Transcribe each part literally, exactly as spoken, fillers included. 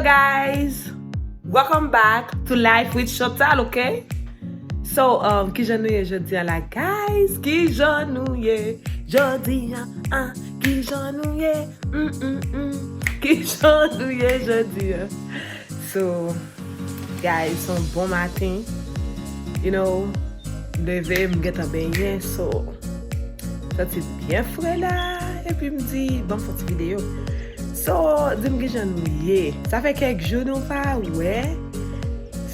Guys, welcome back to Life with Chantal, ok? So, um, kijan nou ye jodi a la, guys? Kijan nou ye jodi a? Ah, kijan nou ye? Mm, mm, mm. Kijan nou ye jodi a? So, guys, se yon bon maten. You know, m leve, m gentan benyen, so, santi byen fre la. Epi m di, ban m fè ti videyo. So, di m kijan nou ye. Sa fè kèk jou nou pa wè.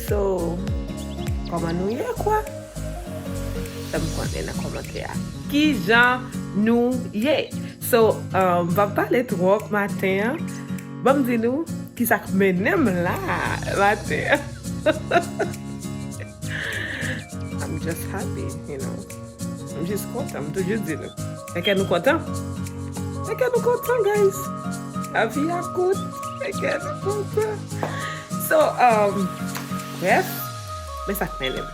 So, kòman nou ye, kwa? Fè m konnen nan kòmantè a. Kijan nou ye? So, um, m p ap pale twòp maten an. Ban m di nou kisa k mennen m la maten an. I'm just happy, you know. M jis kontan, m toujou di nou. Fè kè nou kontan. Fè kè nou kontan, guys. Lavi a kout. Fè kè nou kontan. So, um, bref, men sa k mennen m.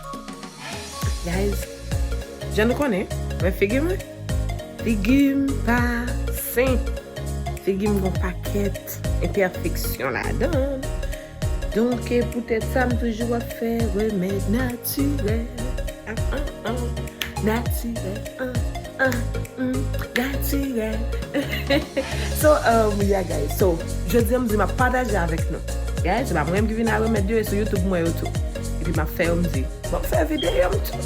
Guys, jan nou konnen, wè figi m, figi m pa sen. Figi m gon pakèt enpèfeksyon ladan l. Donk, e poutèt sa, m toujou ap fè remèd natirèl. Ah, ah, ah. Natirèl, ah, ah, mm, natirèl. So, um, yeah, guys. So, jodi a, m di m ap pataje avèk nou. Guys, se pa mwen menm ki vin ak remèd yo, e sou YouTube m wè yo tou. Epi m ap fè yo, m di, bon, m fè videyo m tou.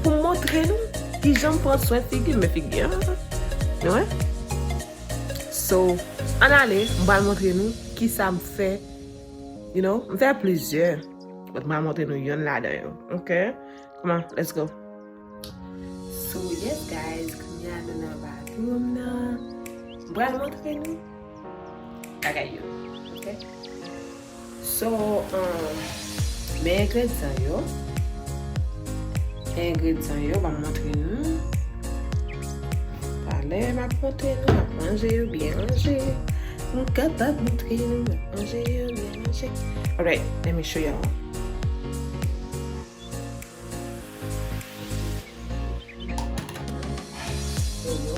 Pou m montre nou kijan m pran swen figi m, men figi an. Nou wè? So, ann ale, m pral montre nou kisa m fè. You know, m fè plizyè. But m pral montre nou yonn ladan yo. Ok? Come on, let's go. So, yes, guys, kounye a nou nan bathroom nan. M pral montre nou bagay yo. Ok? So, um, men engredyan yo. Men engredyan yo, ban m montre nou. Talè m ap montre nou, m ap ranje yo byen ranje. M kapab montre nou, m ap ranje yo byen ranje. Alright, let me show y'all. Yo, nou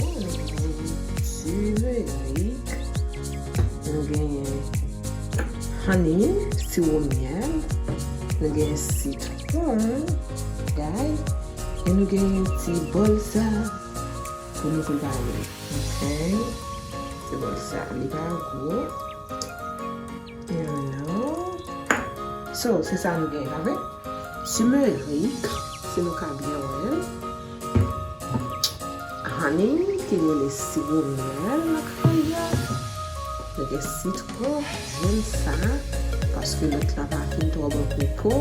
genyen timerik, nou genyen honey, siwo myèl, nou genyen sitwon, guys, e nou genyen ti bòl sa pou nou prepare. Ok? Ti bòl sa, li pa gwo. You know. So, se sa nou genyen, pa vre? Timerik, si nou ka byen wè l. Honey, ki rele siwo myèl nan kreyòl. Nou gen sitwon, jwenn sa, paske lòt la pa fin twò bon pou po,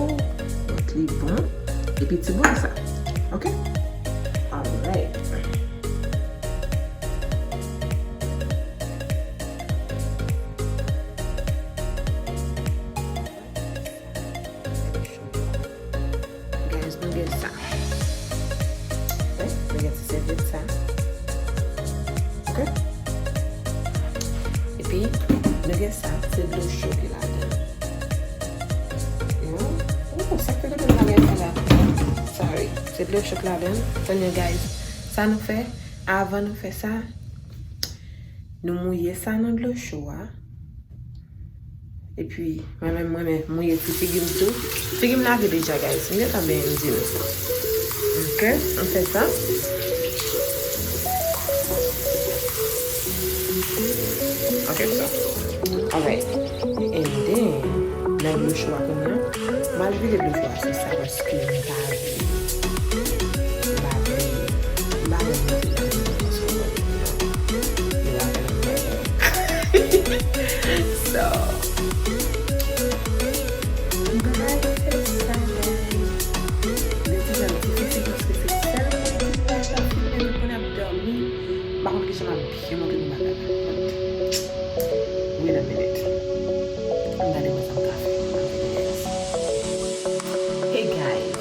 lòt li bon. Epi ti bòl sa. Ok? Alright. Guys, nou gen sa. Ok? Nou gen ti sèvyèt sa. Ok? Epi, nou gen sa, se dlo cho ki ladan. Yo. Oh, sa k te mete m bagay sa la. Sorry. Se dlo cho k ladan. Kounye a, guys, sa nou fè, avan nou fè sa, nou mouye sa nan dlo cho a. Epi, mwen menm, mwen menm, mouye ti figi m tou. Figi m lave deja, guys. M gentan benyen, m di nou. Ok, m fè sa. Ok, so. Alright. And then, nan dlo cho a kounye a, m al vide dlo cho a sou sa, paske m pa vle. M pa vle. M pa vle. So, m pral fè sa, guys. Li te janm difisil paske se sèl mwen ki pral ta filme nou pou n ap dòmi. M pa konn kijan m ap byen montre nou bagay la. But, wait a minute. Ann gade mwen sa m ka fè. Hey, guys.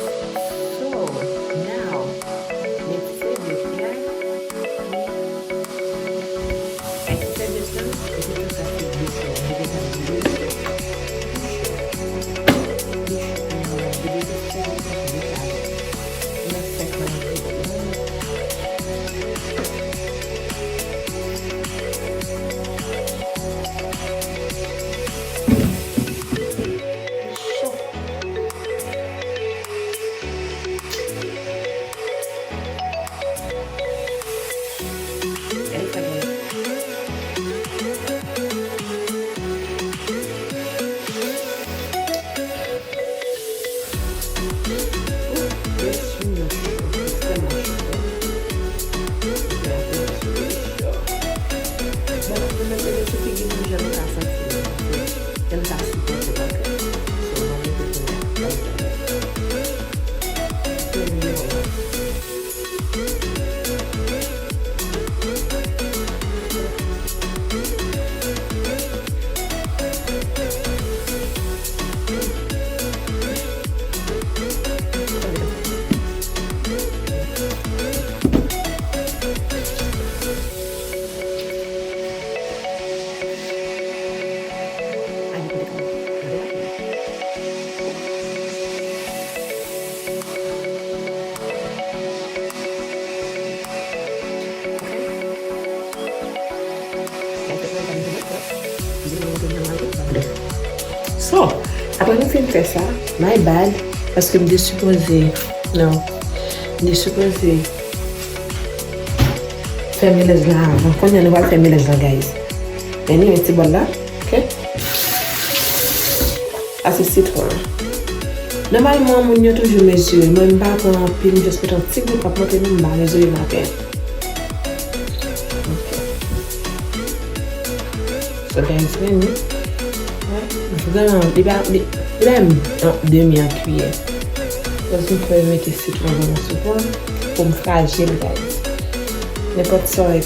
So, apre nou fin fè sa, my bad, paske m te sipoze, non, m te sipoze fè melaj la avan. Kounye a nou pral fè melaj la, guys. Anyway, ti bòl la, ok? Sa se sitwon an. Nòmalman, moun yo toujou mezire. Mwen, m pa pran anpil, m just met yon ti gout, m ap montre nou, m pa mezire maten. Ok. So, guys, men nou, vrèman, li ba, li, li ba m yon demi an kiyè. Paske m fè mete sitwon nan sou pon pou m frajil, guys. Nenpòt sa w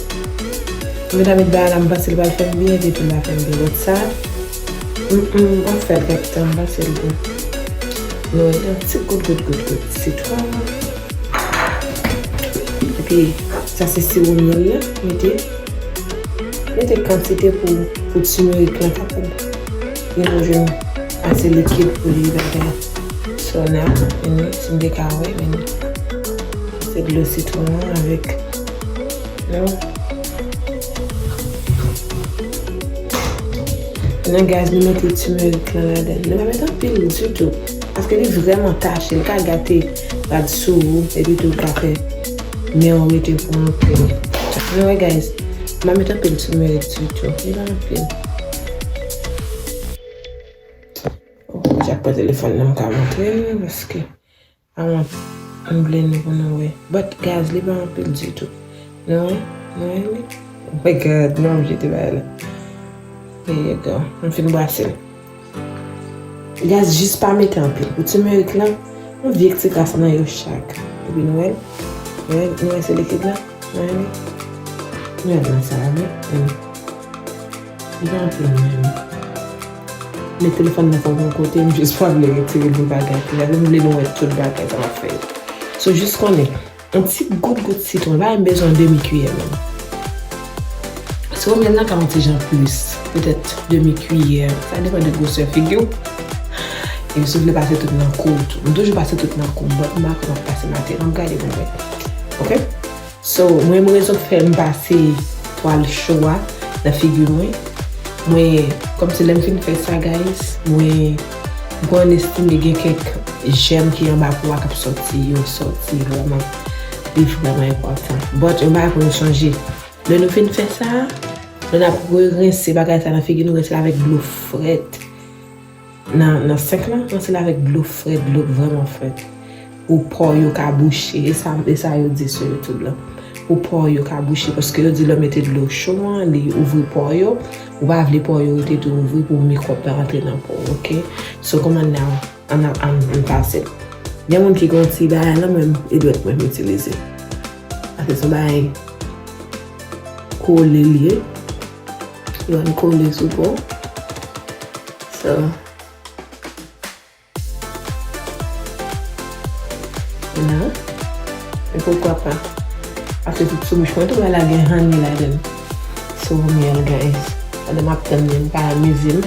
mete met bagay la, m panse l pral fè m byen, epi tou l pa fè m byen. But sa, mm, mm, an fèt, gade tan, m panse l bon. Nou mete yon ti gout, gout, gout, gout sitwon. Epi, sa se siwo myèl la, mete. Mete kantite pou, pou timerik lan kapab gen yon jan ase likid pou li bagay. So now, meni, si m te ka wè, meni. Se dlo sitwon an avèk, non. Nan gaz, nou mete timerik lan ladan. Nou pa mete anpil ditou. Paske li vrèman tache. Li ka gate rad sou ou. Epi tou, li ka fè men w rete pou yon pè. Nou wè, guys. M pa mete anpil timerik ditou. Li pa anpil. Oh, Jack pran telefòn nan, m ka montre nou, paske I want, m vle nou pou nou wè. But, guys, li pa anpil ditou. Nou wè? Nou wè li? Oh my God, non, m jete bagay la. There you go. M fin brase l. Guys, jis pa mete anpil. Pou timerik lan, yon vye ti kras nan yo chak. Epi nou wè l? Nou wè, nou wè se likid la? Nou wè li? Nou wè l nan sa la, men. Li pa anpil menm. Men telefòn nan fò gon kote, m jis pa vle retire l pou l pa gate. Avè m vle nou wè tout bagay sa m ap fè yo. So, jis konnen, yon ti gout gout sitwon, pa menm bezwen yon demi kiyè menm. Siwo myèl lan ka yon ti jan plis, petèt demi kiyè, sa depann de gwosè figi w. E si w vle pase tout nan kou w tou. M toujou pase tout nan kou m, but m pa konn pase maten. Ann gade pou m wè. Ok? So, mwen, mwen rezon k fè m pase twal cho a nan figi mwen. Mwen, kòmsi lè m fin fè sa, guys, mwen, mwen estime gen kèk jèm ki anba po a k ap sòti, yo sòti vrèman. Li vrèman enpòtan. But, yon bagay pou nou sonje. Lè nou fin fè sa, lè n ap re-rense bagay sa nan figi nou, rense l avèk dlo frèt. Nan, nan senk lan, rense l avèk dlo frèt, dlo k vrèman frèt. Pou pò yo ka bouche, e sa, e sa yo di sou YouTube la. Pou pò yo ka bouche, paske yo di lè w mete dlo cho an, li ouvri pò yo, ou pa vle pò yo rete tou ouvri pou mikwòb pa rantre nan po w, ok? So, kòman n a, an, an, an pase l. Gen moun ki gen yon ti bagay lan, mwen, e dwèt mwen m itilize. Paske se yon bagay kole l ye. Yo ann kole sou po. So, nan. E poukwa pa? Paske tout sou bouch mwen tou, la gen honey ladan l. Siwo myèl, guys. Pandan m ap tann li, m pa amize m,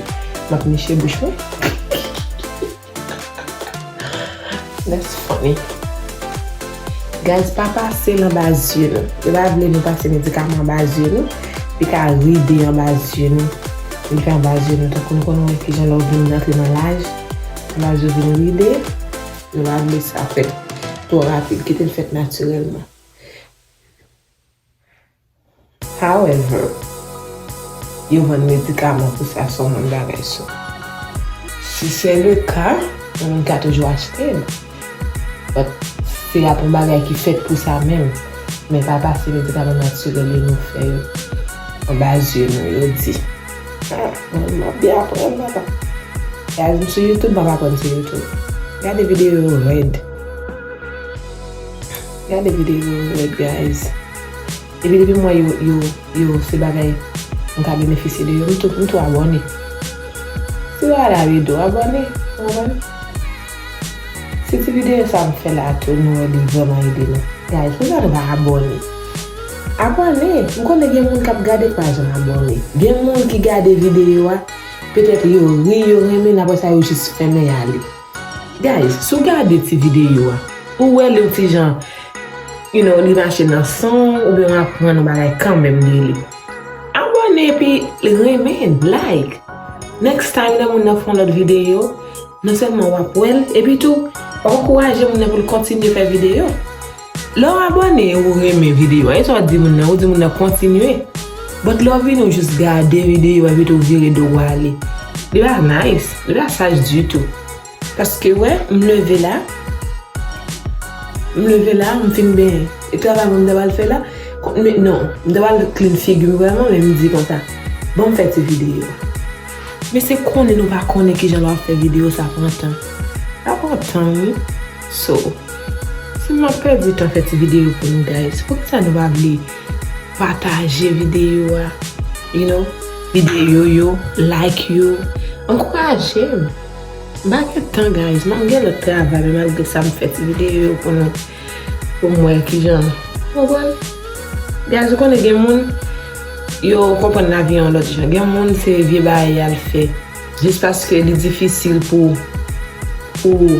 m ap niche bouch mwen. That's funny. Guys, pa pase l anba zye nou. Yo pa vle nou pase medikaman anba zye nou. Li ka ride anba zye nou. Li fè anba zye nou. Tankou nou konn wè kijan lè w vin rantre nan laj, anba zye w vin ride. Nou pa vle sa fèt twò rapid. Kite l fèt natirèlman. However, yo vann medikaman pou sa, se yon moun bagay sou. Si se le ka, yon moun ka toujou achte l. But se ap yon bagay ki fèt pou sa menm. Men pa pase medikaman natirèl yo nou fè yo anba zye nou, yo di. Ah, mwen, m ap byen aprann, papa. Guys, m sou YouTube, m ap aprann sou YouTube. Gade videyo yo rèd. Gade videyo yo rèd, guys. Epi depi m wè yo, yo, yo se bagay m ka benefisye de yo, m tou, m tou abòne. Si w pa la videyo, abòne, w konprann? Si ti videyo sa m fè la tou, nou wè li vrèman ede nou. Guys, poukisa nou pa abòne? Abòne! M konnen gen moun k ap gade k pa janm abòne. Gen moun ki gade videyo a, petèt yo ri, yo renmen l, apre sa yo jis fèmen y ale. Guys, si w gade ti videyo a, ou wè li yon ti jan, you know, li mache nan san w, oubyen w aprann yon bagay kanmenm de li. Abòne epi renmen, like. Next time, lè moun nan fè yon lòt videyo, non sèlman w ap wè l, epi tou, w ap ankouraje moun nan pou l kontinye fè videyo. Lè w abòne, ou renmen videyo a, e sa w ap di moun nan, ou di moun nan kontinye. But lè w vini, ou jis gade videyo a, epi tou w vire do w ale. Li pa nice, li pa saj ditou. Paske, wè, m leve la, m leve la, m fin benyen. E travay mwen m ta pral fè la, kon-, men non, m ta pral clean figi m vrèman, men m di konsa, bon, m fè ti videyo. Men se konnen nou pa konnen kijan lè w ap fè videyo, sa pran tan. Sa pran tan, wi. So, si m ap pèdi tan fè ti videyo pou nou, guys, poukisa nou pa vle pataje videyo a? You know, videyo yo, like yo, ankouraje m. M pa gen tan, guys. M ap gen lòt travay, men malgre sa, m fè ti videyo pou nou, pou m wè kijan. Ou konprann? Guys, ou konnen gen moun, yo konprann lavi an lòt jan. Gen moun, se vye bagay y al fè. Jis paske li difisil pou, pou,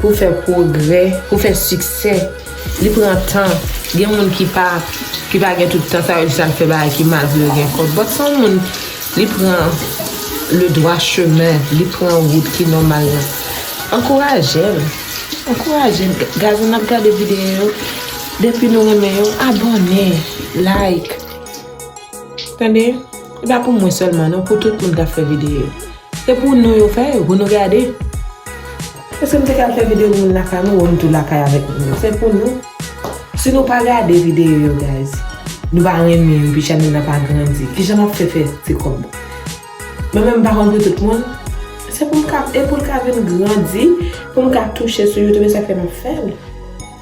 pou fè pwogrè, pou fè siksè. Li pran tan. Gen moun ki pa, ki pa gen tout tan sa yo, jis al fè bagay ki mal pou yo gen kòb. But se yon moun, li pran le droit chemin, li pran wout ki nòmal la. Ankouraje l. Ankouraje l. Guys, n ap gade videyo yo. Depi nou renmen yo, abòne, like. Tande? E pa pou mwen sèlman, non, pou tout moun k ap fè videyo. Se pou nou yo fè yo, pou nou gade. Èske m te ka fè videyo pou moun lakay mwen, ou m tou lakay avèk moun yo? Se pou nou. Si nou pa gade videyo yo, guys, nou pa renmen yo, epi chanèl la pa grandi, kijan m ap fè fè ti kòb? Mwen menm m pa konn pou tout moun. Se pou m ka, e pou l ka vin grandi, pou m ka touche sou YouTube, e sa fè m ap fè l.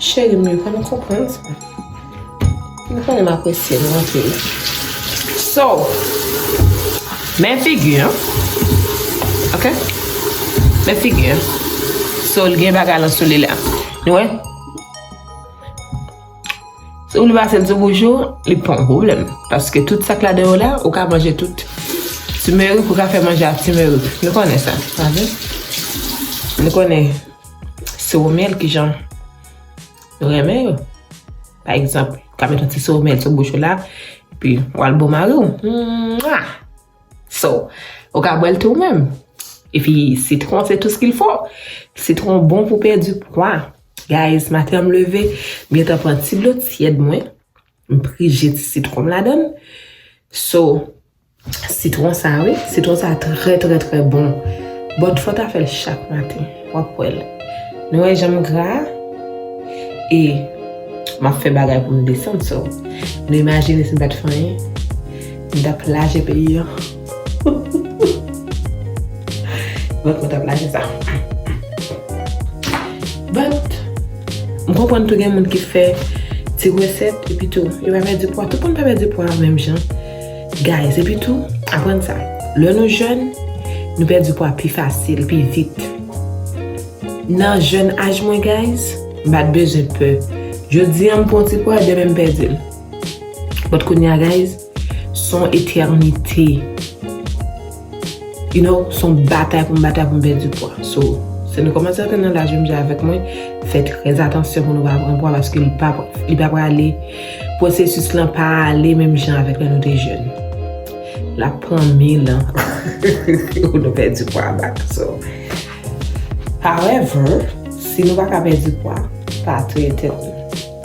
Cheri m yo, fò nou konprann sa. Nou konnen m apresye nou anpil. So, men figi an. Ok? Men figi an. So, l gen bagay lan sou li la. Nou wè? Si w vle pase l sou bouch ou, li pa yon pwoblèm. Paske tout sa k ladan yo la, ou ka manje tout. Timerik, ou ka fè manje ak timerik. Nou konnen sa. Pa vre? Nou konnen siromyèl kijan nou renmen yo. Pa egzanp, ou ka met yon ti siromyèl sou bouch ou la, epi w al bo mari w. Mwa! So, ou ka bwè l tou ou menm. Epi sitwon, c'est tout ce qu'il faut. Sitwon bon pou pèdi pwa. Guys, maten an m leve, m gentan pran ti dlo tyèd mwen. M prije ti sitwon m ladan l. So, sitwon sa, wi. Sitwon sa trè, trè, trè bon. But fò w ta fè l chak maten. W ap wè l. Nou wè jan m gra a? E m ap fè bagay pou m desann, so, nou imajine si m pa t fè anyen, m t ap laje peyi an. But mwen t ap laje sa. But m konprann tou gen moun ki fè ti resèt, epi tou yo pa pèdi pwa. Tout moun pa pèdi pwa menm jan. Guys, epi tou, aprann sa. Lè nou jèn, nou pèdi pwa pi fasil, pi vit. Nan jèn aj mwen, guys, m pa t bezwen pè. Jodi a, m pran ti pwa, demen m pèdi l. But kounye a, guys, se yon etènite. You know, se yon batay pou m batay pou m pèdi pwa. So, si nou kòmanse antre nan laj menm jan avèk mwen, fè trè atansyon pou nou pa pran pwa, paske li pa, li pa prale, pwosesis lan pa ale menm jan avèk lè nou te jèn. L ap pran mil an pou nou pèdi pwa back. So, however, si nou pa ka pèdi pwa, pa touye tèt nou.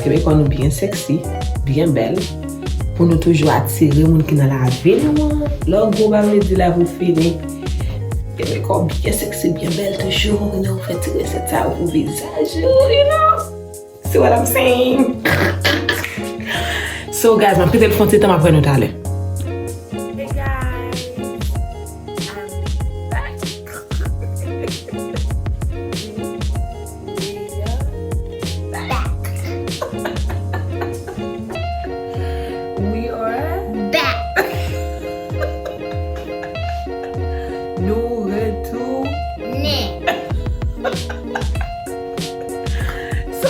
Kenbe kò nou byen sexy, byen bèl, pou nou toujou atire moun ki nan lavi nou an. Lè w gwo, pa vle di lavi w fini. Kenbe kò w byen sexy, byen bèl toujou. You know, fè ti resèt sa yo pou vizaj ou, you know. See what I'm saying? So, guys, m ap kite l fè yon ti tan, m ap wè nou talè. Hey, guys. I'm back. We are back. We are back. Nou retounen. So,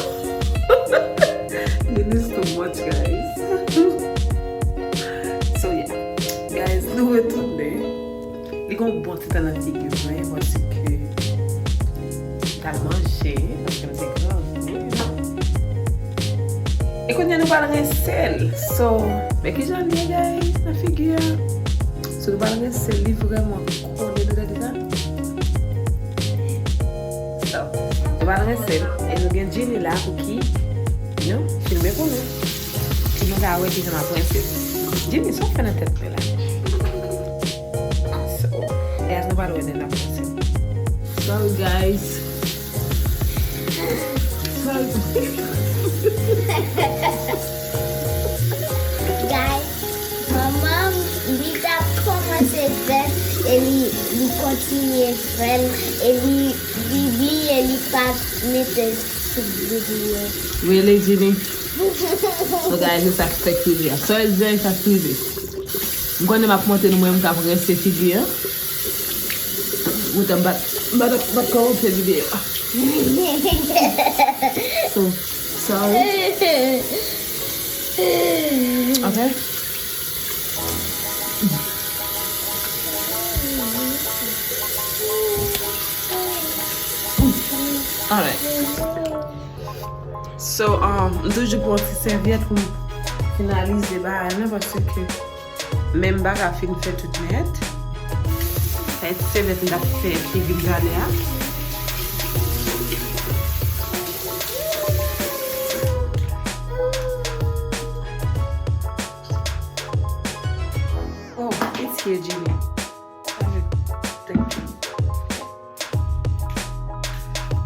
this is too much, guys. So, yeah. Guys, nou retounen. Li gon bon ti tan nan figi mwen, paske m t al manje, paske m te grangou, you know. E kounye a nou pral rense l. So, men kijan l ye, guys, nan figi a. So, nou pral rense l, li vrèman kole, nou tande sa? So, nou pral rense l, e nou gen Djini la pou ki nou filme pou nou. Pou nou ka wè kijan m ap rense l. Djini, sa w fè nan tèt mwen la? So, guys, nou pral wè lè n ap rense l. Sorry, guys. Sorry. Guys, manman m, li t ap kòmanse fè l, e li, li kontinye fè l, e li, li bliye, li pa mete l sou videyo. Really, Djini? So, guys, se sa k fèk rive a. Sa w di a, e sa k rive. M konnen m ap montre nou mwen menm k ap rense figi an. Mwen t ap bat, bat, bat kòmanse videyo a. So, sorry. Ok. Alright. So, um, m toujou pran ti sèvyèt pou m finalize bagay la, paske men m pa ka fin fè tout nèt. Sa e ti sèvyèt m t ap fè figi m talè a. Oh, it's here, Jimmy. Thank you.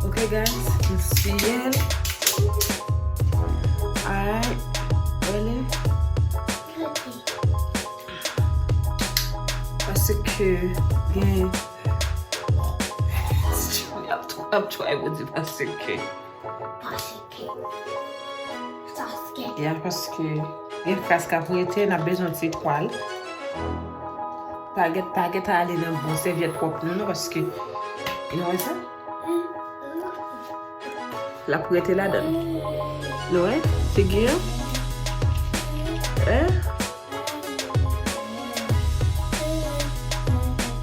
Ok, guys, m siye l. Alright, really? Paske gen, ap, ap try pou di paske. Paske. Paske. Ya, paske gen kras k ap rete, n ap bezwen ti twal. Pa gen, pa gen ta ale nan bon sèvyèt pwòp nou, non, paske, nou wè sa? L ap rete ladan l. Nou wè? Figi an. Hein?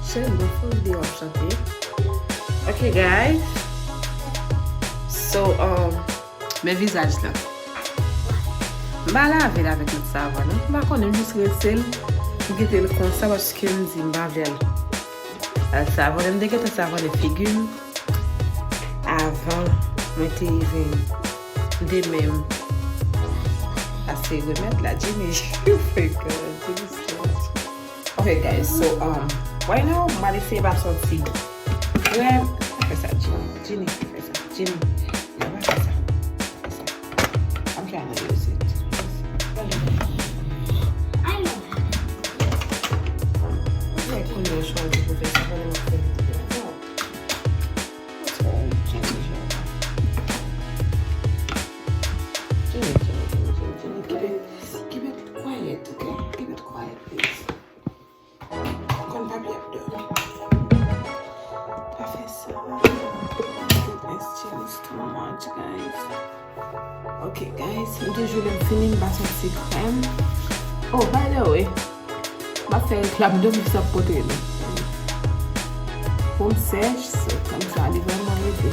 Cheri, mwen fè yon videyo ap chante. Ok, guys. So, um, men vizaj la. M pa lave l avèk lòt savon, non. M pa konnen, m jis rense l. M kite l konsa paske m di m pa vle al, al savonnen. M te gentan savonnen figi m avan mwen te vin. M te menm pase remèd la. Jimmy, oh my God, Jimmy, so much. Ok, guys, so, um, right now, m al eseye pase yon ti krèm. Fè sa, Jimmy. Jimmy, fè sa. Jimmy, fè sa. Fè sa. I'm trying to use it. Mwen konnen w chwazi pou fè sa pandan m ap fè videyo. What's wrong with Jimmy, Jimmy? Jimmy, Jimmy, Jimmy, Jimmy, Jimmy. Keep it, keep it quiet, ok? Keep it quiet, please. Konn papi ap dòmi. Pa fè sa. Goodness, Jimmy, it's too much, guys. Ok, guys, m toujou lè m fini, m pase yon ti krèm. Oh, by the way, m ap fè reklam de m sa pote nou. Po m sèch, so, kòmsa li vrèman rete.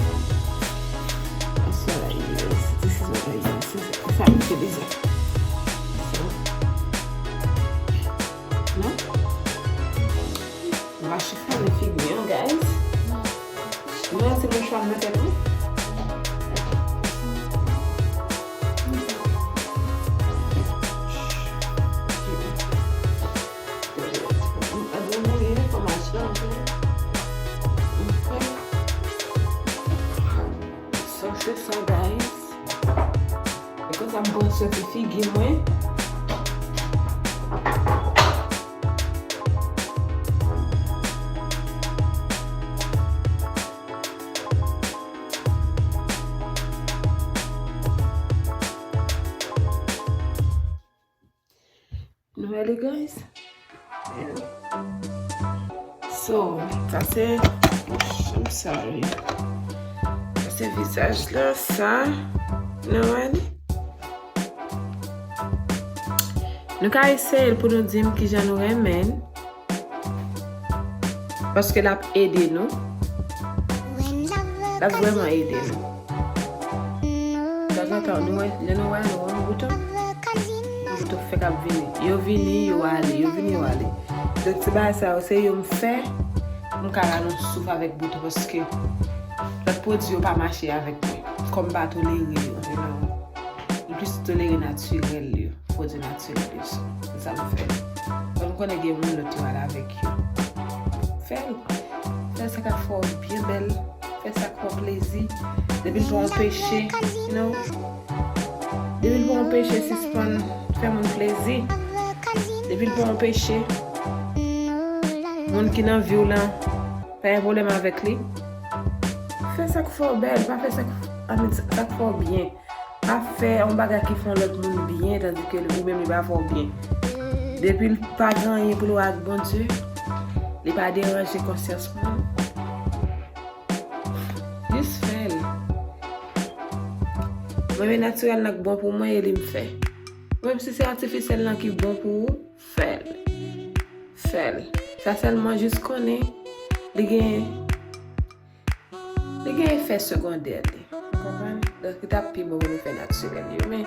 That's what I use. This is what I use. Se sa m itilize. So, non? Nou va chifone figi an, guys. Nou mete mouchwa m nan tèt mwen. So, se sa, guys. E konsa m pran swen ti figi mwen. Nou wè li, guys? So, sa se, I'm sorry. Sa se vizaj la, sa. Nou wè li? Nou ka eseye l pou nou di m kijan nou renmen l. Paske l ap ede nou. L ap vrèman ede nou. Tanzantan, nou wè, lè nou wè, nou wè yon bouton. Yon bouton fèk ap vini. Yo vini, yo ale, yo vini, yo ale. Donk, ti bagay sa yo, se yo m fè pou m ka ba nou souf avèk bouton, paske lòt pwodui yo pa mache avèk mwen. Kòm m pa tolere yo, you know. M plis tolere natirèl yo, pwodui natirèl yo. So, se sa m fè. Kòm m konnen gen moun lòt yo al avèk yo. Fè l. Fè l, sa ka fè w byen bèl. Fè sa k fè w plezi. Depi l pa yon peche, you know. Depi l pa yon peche, sispann fè moun plezi. Depi l pa yon peche, moun ki nan vi w lan, pa gen pwoblèm avèk li. Fè sa k fè w bèl, pa fè sa k, I mean, sa k fè w byen. Pa fè yon bagay ki fè yon lòt moun byen, tandike ou menm li pa fè w byen. Depi l pa gen anyen pou l wè ak Bondye, li pa deranje konsyans moun. Jis fè l. Mwen, men natirèl lan k bon pou mwen, e li m fè. Menm si se atifisyèl lan ki bon pou ou, fè l. Fè l. Sa sèlman, jis konnen li gen, li gen efè segondè li. Ou konprann? Donk, li t ap pi bon pou nou fè natirèl yo. Men,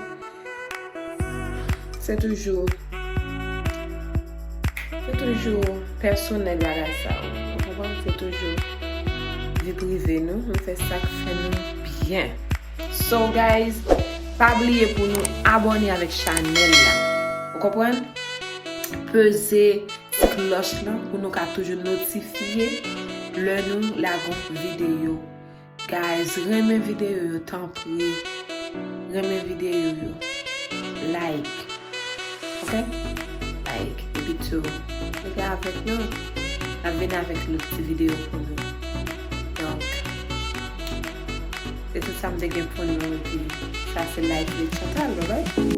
se toujou, se toujou pèsonèl bagay sa yo. Ou konprann? Se toujou vi prive nou. Nou fè sa k fè nou byen. So, guys, pa bliye pou nou abòne avèk chanèl la. Ou konprann? Peze ti klòch lan pou nou ka toujou notifye lè nou lage yon videyo. Guys, renmen videyo yo, tanpri. Renmen videyo yo. Like. Ok? Like. Epi tou, rete avèk nou. N ap vin avèk lòt ti videyo pou nou. Donk, se tout sa m te gen pou nou. Epi, sa se Life with Chantal. Bye bye.